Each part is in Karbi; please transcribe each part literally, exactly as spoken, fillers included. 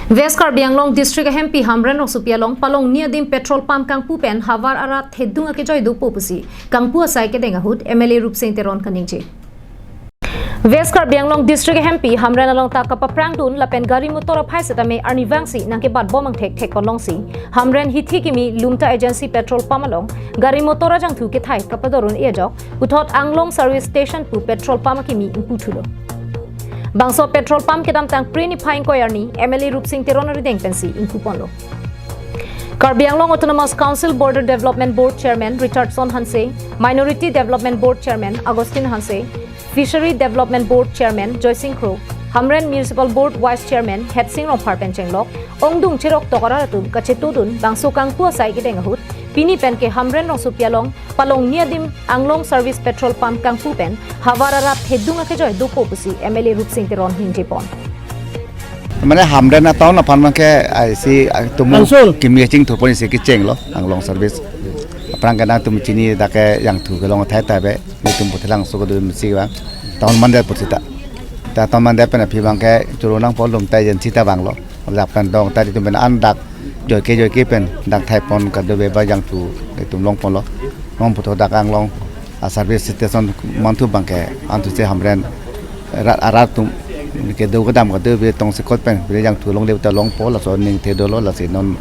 West Karbi Anglong District ahempi Hamren Rongsopi along palongni adim petrol pump kangpu pen havar arat thedung akejoi dopo pusi kangpu asai kedeng ahut M L A Rupsing Teron kaningje. West Karbi Anglong District ahempi Hamren along ta kapaprangdun lapen gari motor aphai setame arnivangsi nangkebat bom angthek thekponlongsi Hamren hithi kimi Lumta Agency petrol pump along gari motor ajangthu kethai kapadorun e ajok puthot Anglong Service Station pu petrol pump akimi ingputhulo. Bangso petrol pump kedamtang Phre niphai ingkoi arni M L A Rupsing Teron arideng pensi ingpuponlo. Karbi Anglong Autonomous Council Border Development Board Chairman Richardson Hanse, Minority Development Board Chairman Augustine Hanse, Fishery Development Board Chairman Joysing Kro, Hamren Municipal Board Vice Chairman Hetsing Rongphar pen chenglok ongdung cherok tok arat atum kachetodun bangso kangpu asai kedeng ahut pini pen ke Hamren Rongsopi along palongni adim Anglong Service petrol pump kangpu pen havar arat thedung akejoi dopo pusi M L A Rupsing Teron ningjepon. Mane Hamren atown aphan mangke aisi atum Council. Kimi chingthupon isi kechenglo Anglong Service. Aphrang ke nangtum chini dak ke jangthu kelong thai ta be, nelitum puthelang so kedo misi bang. Town mandar pusita. Ta town mandar pen aphi bangke choro nangpo Lumta Agency ta banglo. Lapen dong ta itum pen an dak joike joike pen dak thaipon kadokave ba jangthu itum longponlo. Nong puthot dak Anglong a service station manthu bangke anthuse Hamren rat arat atum kedo kedam kadokave tongsekot pen beri jangthu longle ta longpo laso ning thedolo lasi non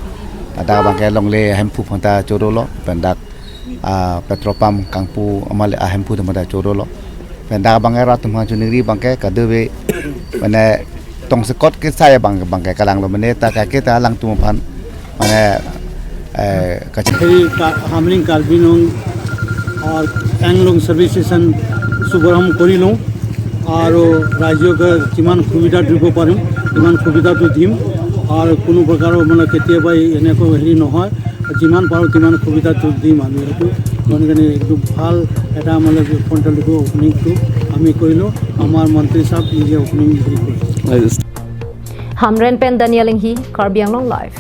dak bangke longle Hemphu aphanta chorolo pen dak a petrol pump kangpu amat le Hemphu aphanta chorolo. Pen dak bangke rat atum aphan choningri bangke kadokave mane tongsekot kesai bang bangke kalanglo mane ta kake ta alangtum aphan mane eh kaching. Heri Ka-, Hamren Karbi Anglong আর অ্যাংলং service station শুভারম্ভ করিলুম। আৰু ৰাইজকে যিমান সুবিধা দিব পাৰিম, সিমান সুবিধাটো দিম। আৰু কোনো প্ৰকাৰৰ মানে কেতিয়াবা এই এনেকুৱা হেৰি নহয়, যিমান পাৰোঁ সিমান সুবিধাটো দিম আমি। এইটো মানে কাৰণে একদম ভাল এটা মানে ফ্ৰণ্টেল অপেনিংটো আমি কৰিলোঁ। আমাৰ মন্ত্ৰী ছাব নিজে অপেনিং হেৰি কৰিছে। Hamren pen Daniel Inghi, Karbi Anglong Live.